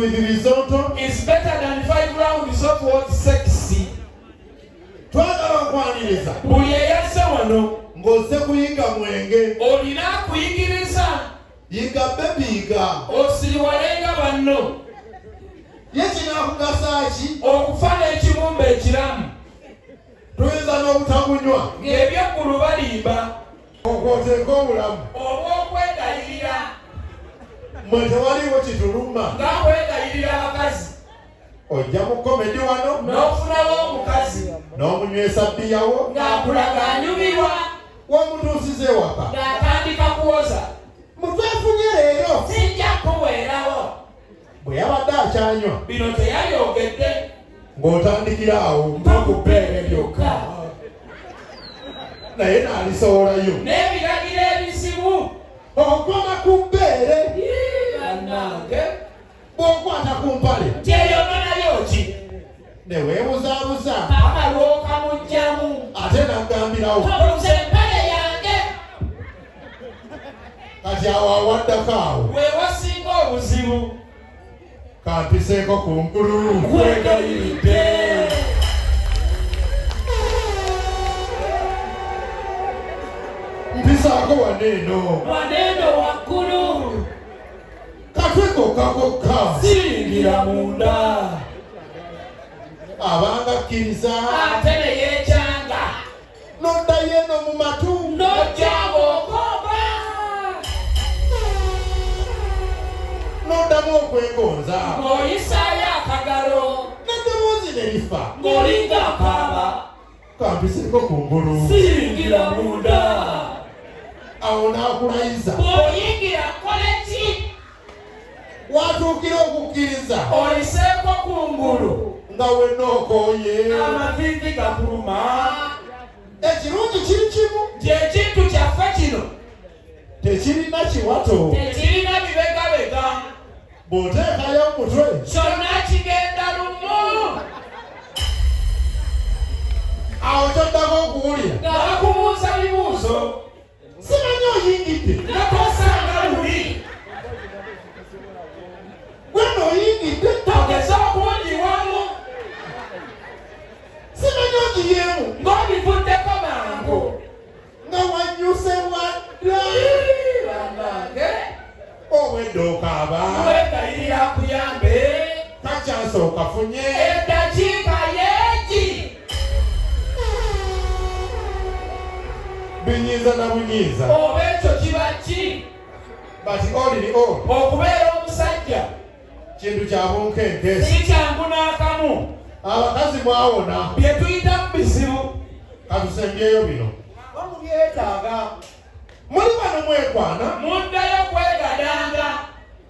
With risotto is better than 5 rounds of what sex. Twagala okwaniriza buli eyazze wano ng'ozze kuyiga mwenge. Olina akuyigiriza. Yiga baby, yiga. Osiriwalenga banno. Ye kinakugasa ki? Okufa n'ekibumba ekiramu. Tuyinza n'obutagunywa. Ng'ebyeggulu balimba. Okwoteeka obulamu. Obw'okwegayirira. Mwe tewaliwo kituluma. Nga kwegayirira abakazi. Ojja mu comedy wano. N'ofunawo omukazi. N'omunywesa bbiyawo. Ng'akulaga anyumirwa. Wamutuusiza ewaka. Ng'atandika kuwoza. Mutwefunye leero. Sijja kuweerawo. Bwe yabadde akyanywa. Bino teyayogedde. Ng'otandikira awo. Mpa ku bbeere lyokka. Naye n'alisowolayo. N'ebiragiro ebizibu. Okoma ku bbeere. Bannange. Bw'okwata ku mpale. Nti eyo nayo ki? Ne weebuzaabuza. Paka lw'okamuggyamu. Ate n'agambirawo. Tobuuza empale yange. Kati awo awaddako awo. We wasinga obuzibu. Kampiseeko ku ngulu. Nkwegayiridde. Mpisaako wano eno. Wano eno waggulu. Katwe kokka kokka. Siyingira munda. Abanga akkiriza. Ate ne yeekyanga. N'oddayo eno mu matu. N'ojja ng'okomba. N'oddamu okwegonza. Ng'oyisaayo akagalo. N'eddoboozi ne lifa. Ng'olinga akaaba. Kampiseeko ku ngulu. Siyingira munda. Awo n'akulayiza. Bw'oyingira nkole ki? Watuukira okukkiriza. Oyiseeko ku ngulu. Nga wenna okooye. Amaviivi gakuluma. Ekirungi kiri kimu. Nti ekintu kyaffe kino. Tekirina kiwato. Tekirina bibegabega. Bw'oteekayo omutwe. Kyonna kigenda lumu. Awo kyoddako okuwulira. Nga bakubuuza bibuuzo. Simanyi oyingidde. Nga tosanga luli. Gwe oyingidde. Togeza okunyiwamu. Simanyi ogiyeemu. Ng'obivuddeko mangu. Nga wanyuse wadda. Bannange. Obwedda okaaba. Wegayirira akuyambe. Kakyansa okafunye. Eddakiika yeegi. Binyiiza na bunyiiza. Oba ekyo kiba ki? But all in all. Okubeera omusajja. Kintu kya bunkenke. Si kyangu n'akamu. Abakazi mwawona. Bye tuyita mu bizibu. Katusembyeyo bino. Bamubyetaaga. Muli wano mwekwana. Muddayo kwegadanga.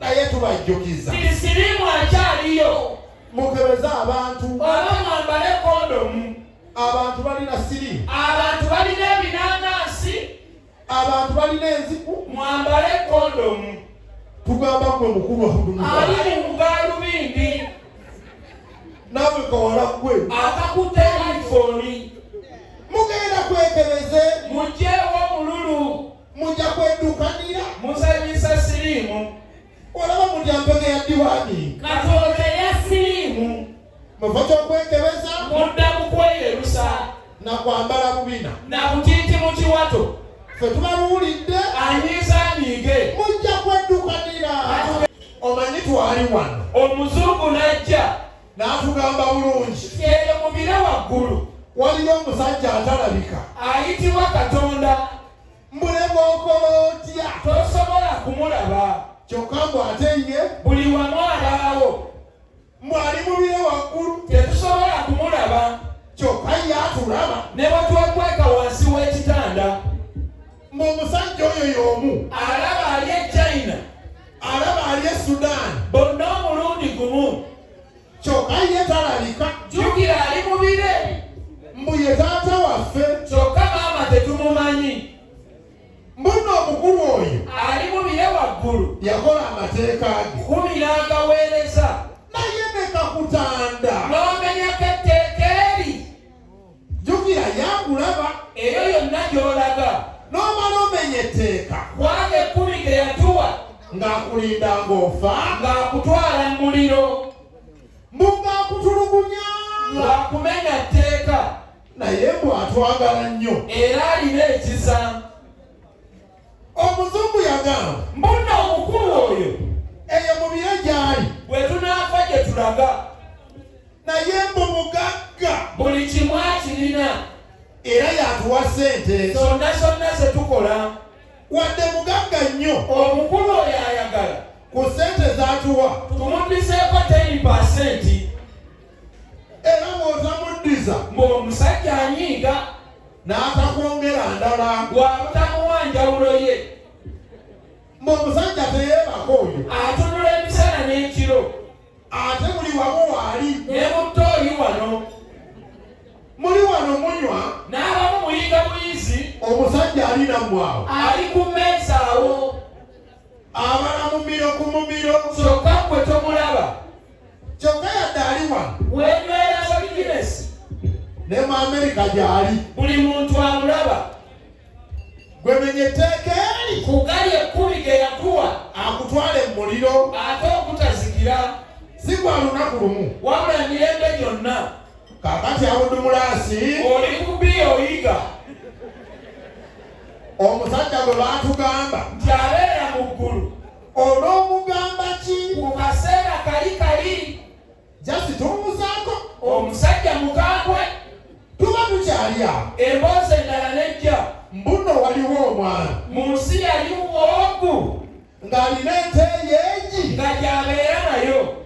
Naye tubajjukiza. Nti siriimu akyaliyo. Mukebeze abantu. Oba mwambale kondomu. Abantu balina siriimu. Abantu balina ebinanansi. Abantu balina enziku. Mwambale kondomu. Tugamba gwe mukulu Ali mu gaalubindi. Naawe kawala gwe. Akakutte iPhone. Mugenda kwekebeze. Mugyewo omululu. Mujja kweddukanira. Muzanyisa siriimu. Olaba mutya mpeke ya diwaani. Katonda eya siriimu. Mu kifo ky'okwekebeza. Mudda mu kweyerusa. Na kwambala bubina. Na butiiti mu kiwato. Ffe tubabuulidde. Anyiiza anyiige. Mujja kweddukanira. Omanyi twali wano. Omuzungu n'ajja. N'atugamba bulungi. Eyo mu bire waggulu. Waliyo omusajja atalabika. Ayitibwa Katonda. Mbule bw'okola otya. Tosobola kumulaba. Kyokka mbu ate ye. Buli wamu abaawo. Mbu ali mu bire waggulu. Tetusobola kumulaba. Kyokka ye atulaba. Ne bwe twekweka wansi w'ekitanda. Mbu omusajja oyo y'omu. Alaba ali e China. Alaba ali e Sudan. Bonna omulundi gumu. Kyokka ye talabika. Jjukira ali mu bire. Mbu ye taata waffe. Kyokka maama tetumumanyi. Mbu nno omukulu oyo. Ali mu bire waggulu. Yakola amateeka ge. 10 n'agaweereza. Naye ne kakutanda. N'omenyako etteeka eri. Jjukira yakulaba. Eyo yonna gy'olaga. N'omala omenya etteeka. Kubanga 10 ge yatuwa. Ng'akulinda ng'ofa. Ng'akutwala mu muliro. Lwakumenya tteeka. Naye mbu atwagala nnyo. Era alina ekisa. Omuzungu yagamba Mbunna omukulu oyo eyo mu bire gy'ali bwe tunaafa gye tulaga. Naye mbu mugagga. Buli kimu akirina. Era yatuwa ssente zonna zonna ze tukola. Wadde mugagga nnyo. Omukulu oyo ayagala ku ssente z'atuwa tumuddizeeko 10%. Era bw'otamuddiza ng'omusajja anyiiga n'atakwongera ndala. Lwabutamuwa njawulo ye. Ng'omusajja teyeebaka oyo. Atunula emisana n'ekiro. Ate buli wamu waali. Ne mu ttooyi wano. Muli wano munywa. N'abamu muyiga buyizi. Omusajja ali nammwe awo. Ali ku mmeeza awo. Abala mumiro ku mumiro. Kyokka ggwe tomulaba. Kyokka yadde ali wano. Wenywera bizinesi. Ne mu Amerika gy'ali. Buli muntu amulaba. Gwe menya etteeka eri. Ku gali ekkumi ge yatuwa. Akutwale mu muliro. Ate ogutazikira. Si gwa lunaku lumu. Wabula emirembe gyonna. Kaakati Abudumulaasi. Oli ku bbi oyiga. Omusajja gwe baatugamba. Nti abeera mu ggulu. Onoomugamba ki? Ku kaseera kali kali. Jasi tumubuzaako. Omusajja mukambwe. Tuba tukyali awo. Emboozi endala n'ejja. Mbuno waliwo omwana. Mu nsi yaliwo ogu. Ng'alina ente yeegi. Nga gy'abeera nayo.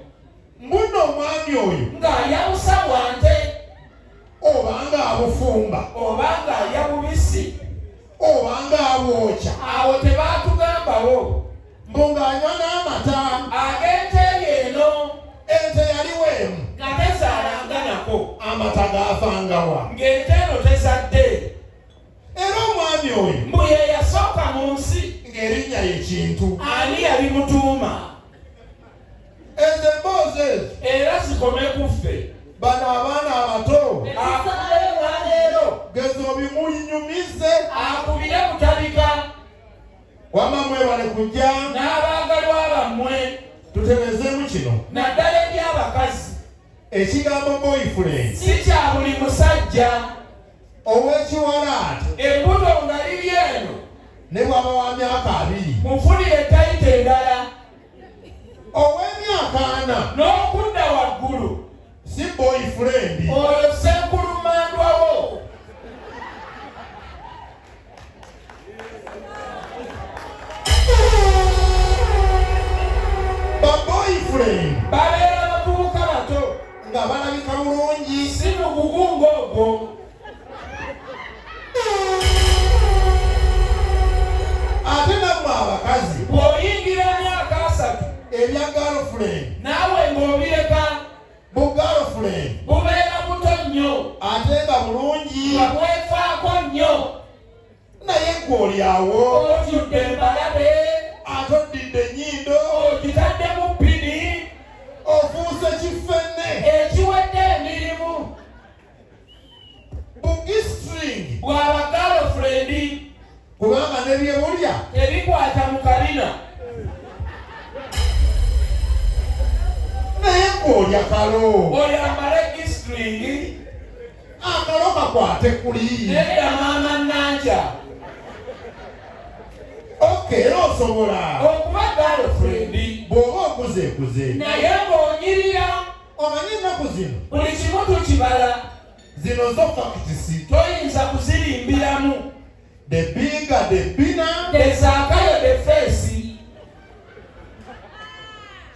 Mbuno omwami oyo. Ng'alya busa bwa nte. Oba ng'abufumba. Oba ng'alya bubisi. Oba ng'abwokya. Awo tebaatugambawo. Mbu ng'anywa n'amata. Ag'ente ye eno. Ente yaliwo emu. Nga tezaalanga nako. Amata gaavangawa. Ng'ente eno tezadde. Era omwami oyo. Mbu ye yasooka mu nsi. Ng'erinnya ye Kintu. Ani yalimutuuma? Ezo emboozi ezo. Era zikome ku ffe. Bano abaana abato. Akubire olwaleero. Geza obimunyumize. Akubire butabika. Wamma mwebale kujja. N'abaagalwa bammwe. Tuterezeemu kino. Naddala eri abakazi. Ekigambo boyfriend. Si kya buli musajja. Ow'ekiwalaata. Embuto nga liri eno. Ne bw'aba wa myaka 20. Mufunire tayito endala. Ow'emyaka 40. N'okudda waggulu. Si boyfriend. Oyo ssenkulumandwawo. Ba boyfriend. Babeera bavubuka bato. Nga balabika bulungi. Si mugugu ng'ogwo. Ate nammwe abakazi. Bw'oyingira emyaka 30. Ebya girlfriend. Naawe ng'obireka. Bu girlfriend. Bubeera buto nnyo. Ate nga bulungi. Nga bwefaako nnyo. Naye ggwe oli awo. Ojjudde embalabe. Ate oddidde ennyindo. Ogitaddemu ppini. Ofuuse kifenne. Ekiwedde emirimu. Bu G-string. Bw'aba girlfriend. Kubanga ne bye bulya. Tebikwata mu kabina. Naye ggwe olya kalo. Oyambale G-string. Akalo kakwate kuli. Nedda maama Nanja. Okay, era osobola. Okuba girlfriend. Bw'oba okuzeekuze. Naye ng'onyirira. Omanyi ennaku zino. Buli kimu tukibala. Zino zo facts. Toyinza kuzirimbiramu. The bigger the bina. The zaakayo the face.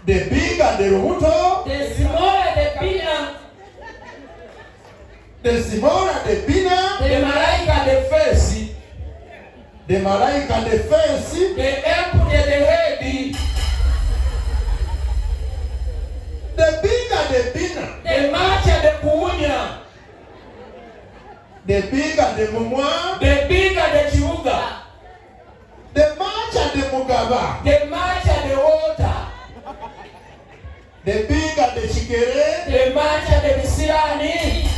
The bigger the lubuto. The smaller the bina. The smaller the bina. The malaika the face. The malaika the face. The empty the head. The bigger the bina. The macha the kuunya. The bigger the mumwa. The bigger the kibuga. The macha the mugaba. The macha the water. The bigger the kigere. The macha the bisirani.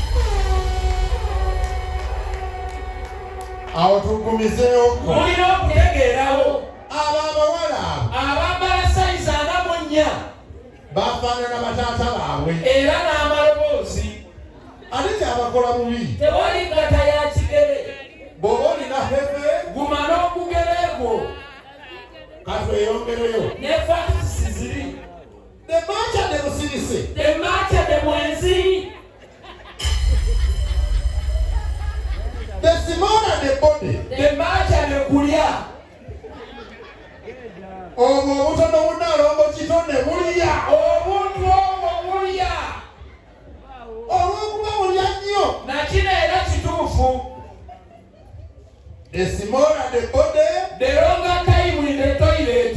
Awo tugumizeewo. Mulina okutegeerawo. Abo abawala abo. Abambala sayizi 44. Bafaanana bataata baabwe. Era n'amaloboozi. yabakola bubi. Tewali ngata ya kigere. Bw'oba olina heavy, Guma n'ogugere gwo. Katweyongereyo. Ne facts ziri. The much the musirise. The much the mwenzi. The smaller the body. The much the kulya. Obwo obutono bunaalongo kitone bulya. Obuntu obwo bulya. Olw'okuba bulya nnyo. Nakino era kituufu. The smaller the body. The longer time in the toilet.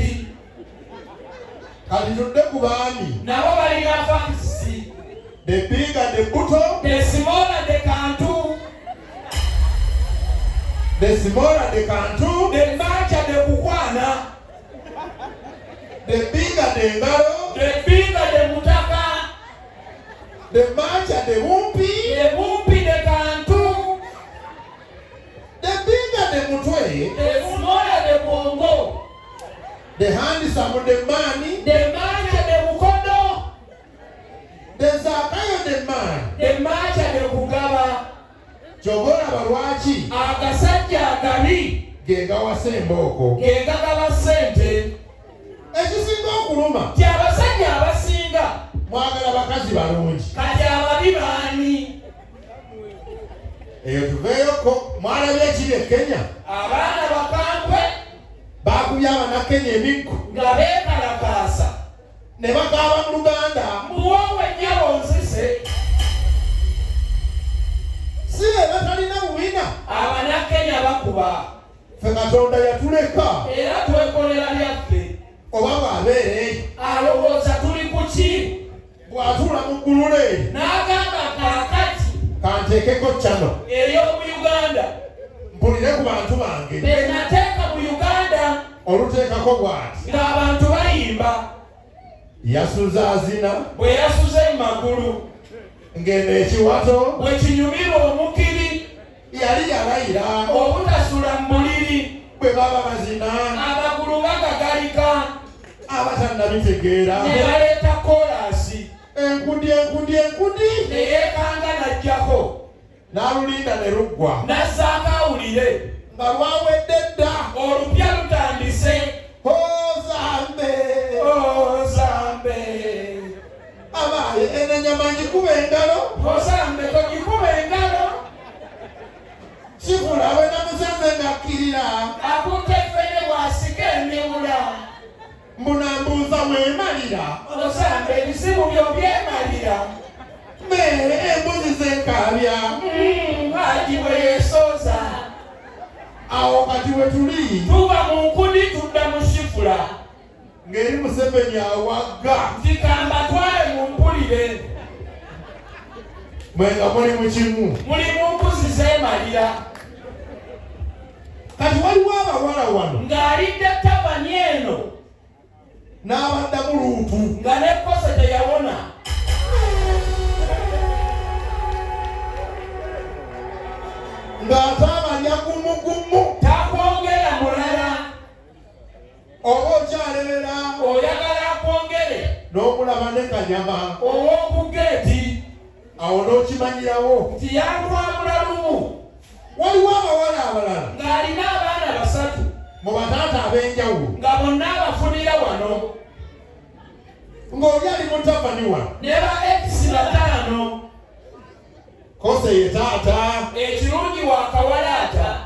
Kati tudde ku baami. Nabo balina facts. The bigger the buto. The smaller the kantu. The smaller the kantu. The much the kukwana. The bigger the ngalo. The bigger the mutaka. The much the bumpi. The bumpi the kantu. The bigger the mutwe. The smaller the bwongo. The handsome the man. The much the mukodo. The zakayo the man. The much the kugaba. Ky'ova olaba lwaki Agasajja agabi ge gawasa embooko. Ge gagaba ssente. Ekisinga okuluma Nti abasajja abasinga mwagala bakazi balungi. Kati ababi baani? Eyo tuveeyoko. Mwalabye ekiri e Kenya. Abaana bakambwe Baakubye Abannakenya emiggo nga beekalakaasa ne bakaaba mu Luganda. Muwoowe nnyabo nzise. Si be batalina bubina. Abannakenya bakuba. Ffe Katonda yatuleka. Era twekolera byaffe. Oba bw'abeera eyo. Alowooza tuli ku ki? Bw'atuula mu ggulule. N'agamba kaakati. Kanteekeko channel. Ey'omu Uganda. Mpulire ku bantu bange. Be nateeka mu Uganda. Oluteekako bw'ati. Ng'abantu bayimba. Yasuze azina. Bwe yasuze mu magulu. Ng'eno ekiwato. Bwe kinyumirwa omukiri. Yali yalayira. Obutasula mu buliri. Bwe baba bazina. Amagulu bagagalika. Abatannabitegeera. Ne baleeta koolaasi. Enkudi, enkudi, enkudi. Ne yeekanga n'aggyako. N'alulinda ne luggwa. N'assaako awulire. Nga lwawedde dda. Olupya lutandise. Ozambe. Ozambe. Abaaye eno ennyama ngikuba engalo. Ozambe togikuba engalo. Kibula bwe namusanze ng'akkirira. Akutte ffene bw'asika emiwula. Mbunambuuza weemalira. Ozambe ebizibu byo byemalira. Me embuzi zenkaabya. Haji bwe yeesooza. Awo kati we tuli. Tuva mu nkudi tudda mu shifula. Ng'eri Museveni awagga. Nti kambatwale mumpulire. Mwe nga muli mu kimu. Muli mu mbuzi zeemalira. Kati waliwo abawala wano. Ng'alidde tavani eno. N'abaddamu luutu. Nga n'ekkosa teyawona. Ng'ate abalya gumu gumu. Takwongera mulala. Oba okyalemera. Oyagala akwongere. N'omulaba ne kanyama. Ow'oku geeti. Awo n'okimanyirawo. Nti yantwamula lumu. Waliwo abawala abalala. Ng'alina abaana basatu. Mu bataata ab'enjawulo. Nga bonna abafunira wano. Ng'oli ali mu tavani wano. Ne ba ex bataano. Kose ye taata. Ekirungi wakawalaata.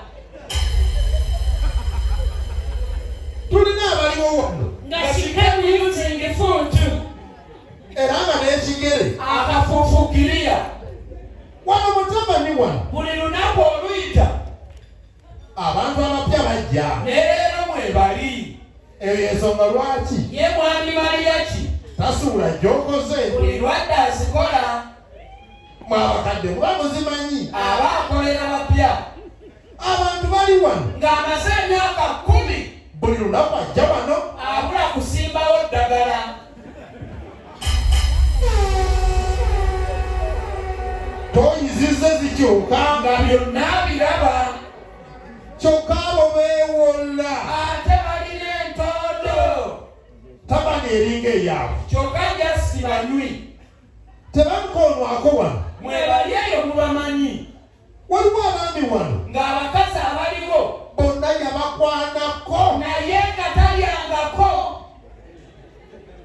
Tulina abaliwo wano. Nga kikeru using foot. Era nga n'ekigere. Akafuufukiriya. Wano mu tavani wano. Buli lunaku oluyita. Abantu abapya bajja. Ne leero mwe bali. Eyo ensonga lwaki? Ye mwami Mariachi. Tasuula gy'okoze. Buli lwadde azikola. Mwe abakadde muba muzimanyi. Aba akolera bapya. Abantu bali wano. Ng'amaze emyaka 10. Buli lunaku ajja wano. Abula kusimbawo ddagala. Toyizize zikyuka. Nga byonna biraba. Kyokka abo beewola. Ate balina entondo. Tabani eringa eyaabwe. Kyokka jasi banywi. Tebankoonwako wano. Mwebali eyo mubamanyi. Waliwo abaami wano ng'abakazi abaliwo bonna yabakwanako, naye nga talyangako.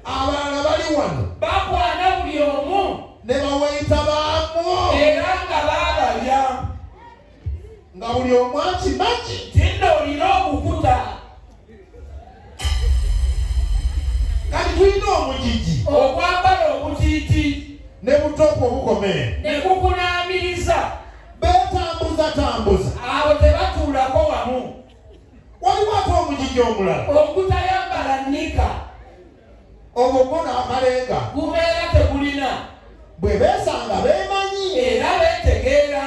Abalala bali wano bakwana buli omu ne baweyita baamu, era nga baabalya, nga buli omu akimanyi nti nno olina obukuta. Kati tulina omugigi ogwambala obutiiti ne butoopu obukomere ne gukunaamiriza. Beetambuza tambuza. Abo tebatuulako wamu. Waliwo ate omugigi omulala ogutayambala nnika, ogwo gwo n'akalenga gubeera tegulina. Bwe beesanga beemanyi era beetegeera.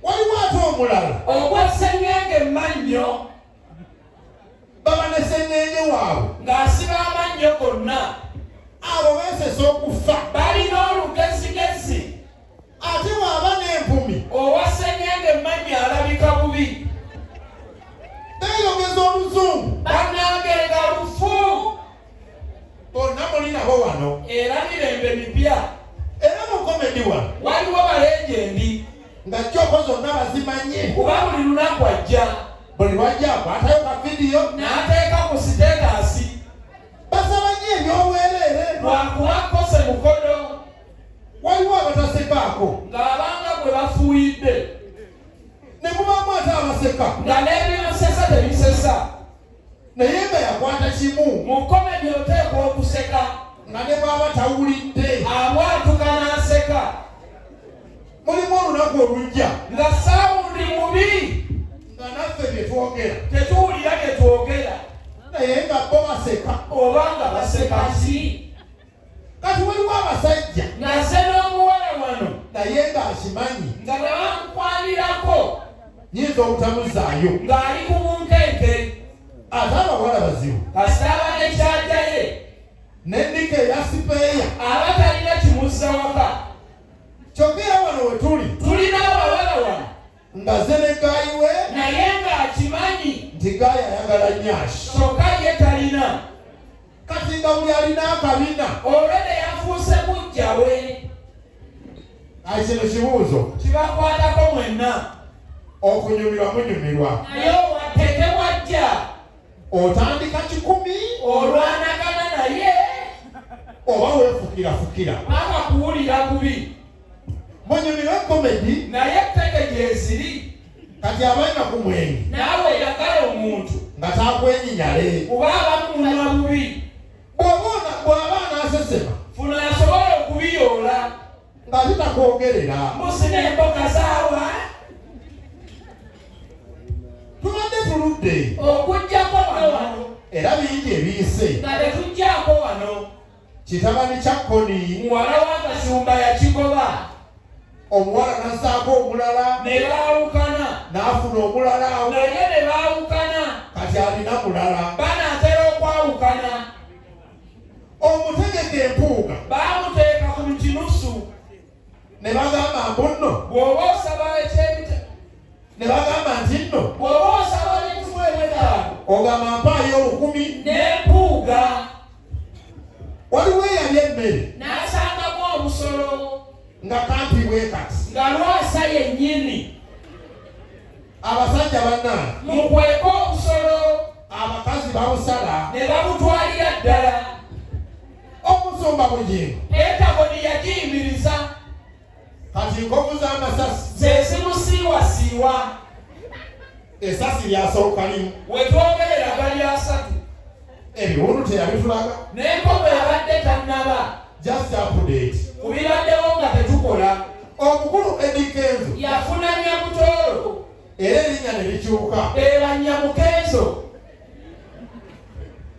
Waliwo ate omulala ogwa sseŋŋenge mmannyo, baba ne sseŋŋenge waabwe ng'asiba amannyo gonna. Abo beesesa okufa. Balina olugezigezi. Ate bw'aba n'empumi owa sseŋŋenge mmannyo alabika bubi. Beeyogeza oluzungu. Bannange nga lufu. Bonna muli nabo wano. Era mirembe mipya. Era mu comedy wano waliwo baleejendi nga jjoko zonna bazimanye, kuba buli lunaku ajja, buli lwajja akwatayo ka vidiyo n'ateeka ku status. Basaba nnyo ebyobwereere. Lwakuba kose mukono. Waliwo abatasekaako ng'abanga gwe bafuuyidde, ne mubaamu ate abaseka nga n'ebibasesa tebisesa, naye nga yakwata kimu. Mu comedy oteekwa okuseka nga ne bw'aba tawulidde, abwatuka n'aseka. Mulimu olunaku olujja nga sound mubi, nga naffe bye twogera tetuwulira bye twogera, naye nga bo baseka. Oba nga baseka ki? Kati waliwo abasajja ng'aze n'omuwala wano naye ng'akimanyi nga bwe bamukwanirako nyinza obutamuzaayo ng'ali ku bunkenke. Ate abawala bazibu. Kasita aba ne kyajjaye n'ennika eya spare, aba talina kimuzza waka. Kyokka era wano we tuli tulina abawala wano nga ze ne guy we naye ng'akimanyi nti guy ayagala nyashi, kyokka ye talina. Kati nga buli alina akabina olwedde yafuuse mujja we. Ayi, kino kibuuzo kibakwatako mwenna. Okunyumirwa munyumirwa, naye owatteke wajja otandika 100 olwanagana naye oba weefukirafukira paka kuwulira bubi. Munyumirwe comedy, naye etteke gyeziri. Kati abanywa ku mwenge naawe yagala omuntu nga takwenyinyale, kuba abamu munywa bubi. Bw'aba anaasesema funa asobola okubiyoola ng'ate takwogerera. Musina emboga zaawa. Tubadde tuludde okuggyako wano wano era bingi ebiyise nga tetuggyako wano. Kitabani kya Koni muwala w'akasumba yakigoba omuwala n'assaako omulala ne baawukana n'afuna omulala awo naye ne baawukana kati alina mulala. Banaatera okwawukana. Omutegeka empuuga baamuteeka ku kinusu ne bagamba mbu nno bw'oba osaba ekyemita ne bagamba nti nno bw'oba osaba 5000 ogamba mpaayo 1000 n'empuuga. Waliwo eyali emmere n'asangamu obusolo nga kampi bwe kati nga lwasa yennyini. Abasajja bannange, mukweke obusolo abakazi babusala ne babutwalira ddala. Omusumba Bugingo Pentagoni yagiyimiriza kati nkovu z'amasasi ze zimusiiwasiiwa. Esasi lyasooka limu. Wetwogerera gali 30. Ebiwundu teyabitulaga. N'enkovu abadde tannaba. Just update ku bibaddewo nga tetukola. Omukulu Eddy Kenzo yafuna Nyamutoolo era erinnya ne likyuka eba Nyamukenzo.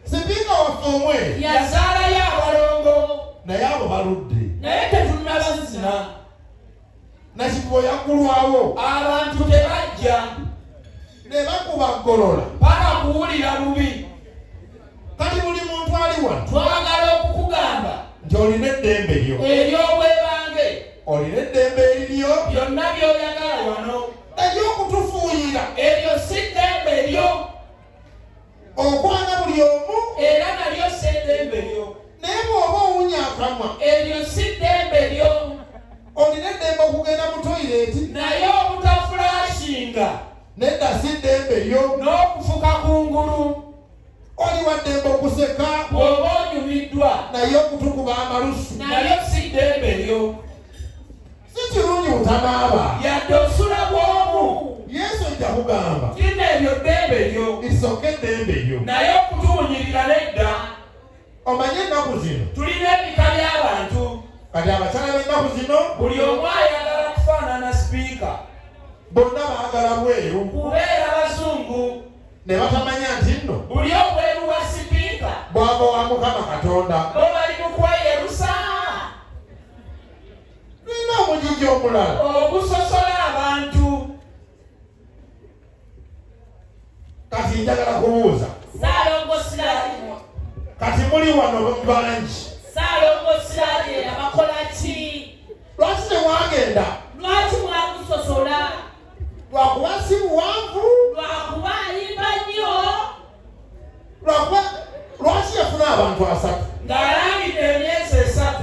Sipiika waffe omweru yazaalayo abalongo naye abo baludde naye tetunnabazina. Nakivubo yaggulwawo abantu tebajja ne bakuba Golola paka kuwulira bubi. Kati buli muntu ali wano twagala okukugamba nti olina eddembe lyo ery'obwebange olina eddembe eriryo byonna by'oyagala wano naye okutufuuyira eryo si ddembe lyo okwana buli omu era nalyo si eddembe lyo naye bw'oba owunya akamwa eryo si ddembe lyo olina eddembe. Nedda, si ddembe lyo. N'okufuka kungulu. Oli wa ddembe okuseka. Bw'oba onyumiddwa. Naye okutukuba amalusu. Nalyo si ddembe lyo. Si kirungi butanaaba. Yadde osula bw'omu. Yesu ojja kugamba. Kino eryo ddembe lyo. Isooke eddembe lyo. Naye okutuwunyirira nedda. Omanye ennaku zino. Tulina ebika by'abantu. Kati abakyala b'ennaku zino. Buli omu ayagala kufaanana sipiika. Bonna baagala bweru. Kubeera bazungu. Ne batamanya nti nno. Buli obweru bwa sipiika. Bwava wa Mukama Katonda. Bo bali mu kweyerusa. Tulina omugigi omulala. Ogusosola abantu. Kati njagala kubuuza. Ssaalongo Siraje. Kati muli wano bangi. Ssaalongo Siraje abakola ki? Lwaki temwagenda? Lwaki mwamusosola? Lwakuba si muwanvu? Lwakuba ayimba nnyo? Lwakuba lwaki yafuna abantu 3? Ng'alangidde emyezi 3.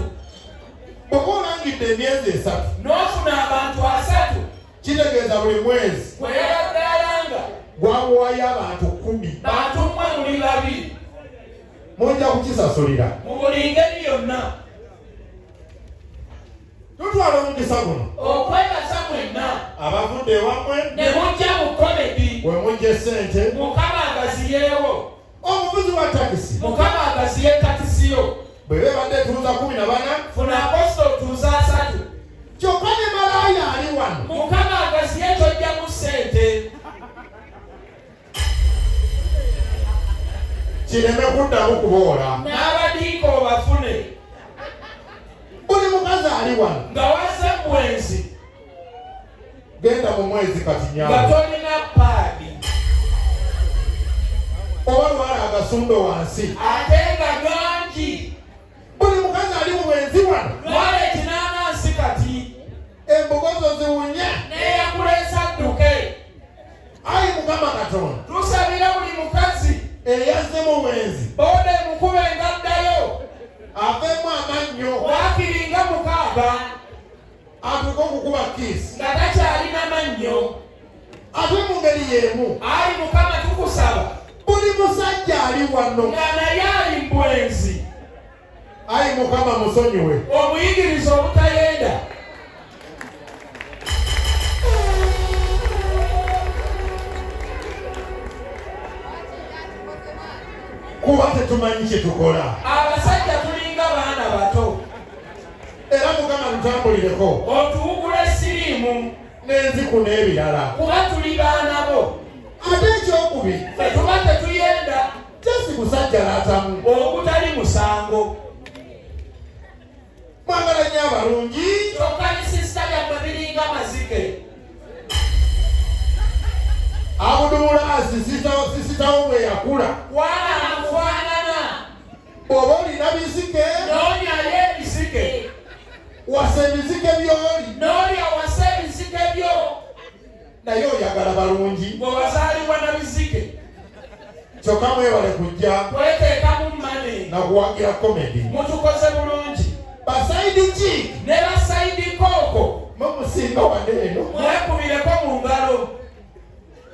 Bw'oba olangidde emyezi 3. N'ofuna abantu 3. Kitegeeza buli mwezi. Gwe yabadde alanga. Gwamuwaayo abantu 10. Bantu mmwe muli babiri. Mujja kukisasulira. Mu buli ngeri yonna. Tutwala omukisa guno. Okwebaza mwenna. Abavudde ewammwe. Ne mujja mu komedi. We mujja essente. Mukama agaziyeewo. Omuvuzi wa takisi. Mukama agaziye takisi yo. Bwe bebadde etuuza 14. Funa aposito otuuza 3. Kyokka ne malaaya ali wano. Mukama agaziye tojjamu ssente. Kireme kuddamu kuboola. N'abadiika obafune. Buli mukazi ali wano. Nga wazze mwenzi. Genda mu mwezi kati nyawo. Nga tolina paadi. Oba lwala agasundo wansi. Ate nga gangi. Buli mukazi ali mu bwenzi wano. Lwala ekinaanansi kati. Embugo zo ziwunye. N'eyakuleesa adduke. Ayi Mukama Katonda. Tusabira buli mukazi. Eyazze mu bwenzi. Booda emukube ng'addayo. Aveemu amannyo. Waakiri nga 6. Atuuke okukuba kiisi. Nga takyalina mannyo. Ate mu ngeri y'emu. Ayi Mukama tukusaba. Buli musajja ali wano. Nga naye ali mu bwenzi. Ayi Mukama musonyiwe. Omuyigiriza obutayenda. Kuba tetumanyi kye tukola. Abasajja tulinga baana bato. Era Mukama tutambulireko. Otuwugule siriimu. N'enziku n'ebirala. Kuba tuli baana bo. Ate ekyokubiri. Ffe tuba tetuyenda. Jesi musajja laatamu. Ogutali musango. Mwagala nnyo abalungi. Kyokka bisisita byammwe biringa mazike. Abudumulaasi sisitawo bwe yakula. Wala amufaanana. Bw'oba olina bizike. Noonyayo ebizike. Wasa ebizike by'oli. N'oli awasa ebizike byo. Naye oyagala balungi. Bwe wazaalibwa na bizike. Kyokka mwebale kujja. Kweteekamu money. Na kuwagira komedi. Mutukoze bulungi. Basaidi ki? Ne basaidi kooko. Mwe musinga wano eno. Mwekubireko mu ngalo.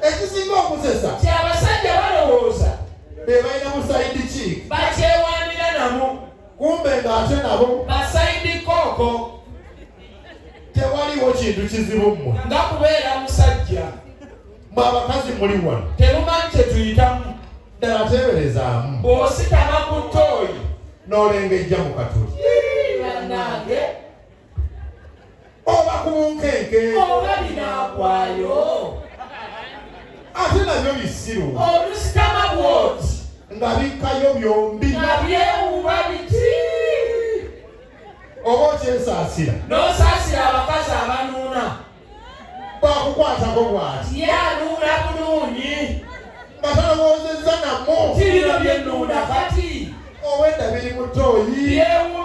Ekisinga okusesa. Nti abasajja balowooza. Be balina busaidi ki? Bakyewaanira namu. Kumbe ng'ate nabo. Basaidi kooko. Tewaliwo kintu kizibu mmwe. Nga kubeera musajja. Mwe abakazi muli wano. Temumanyi kye tuyitamu. Ddala teeberezaamu. Bw'ositama ku ttooyi. N'olengejja mu katuli. Bannange. Oba ku bunkenke. Oba binaagwayo. Ate nabyo bisiru. Olusitama bw'oti. Nga bikkayo byombi. Nga byewuuba biti. Oba okyesaasira. N'osaasira abakazi abanuuna. Bwakukwatako bw'ati. Ye anuuna bulungi. Nga talowoozezza namu. Ki bino bye nnuuna kati. Obwedda biri mu ttooyi. Byewuuba.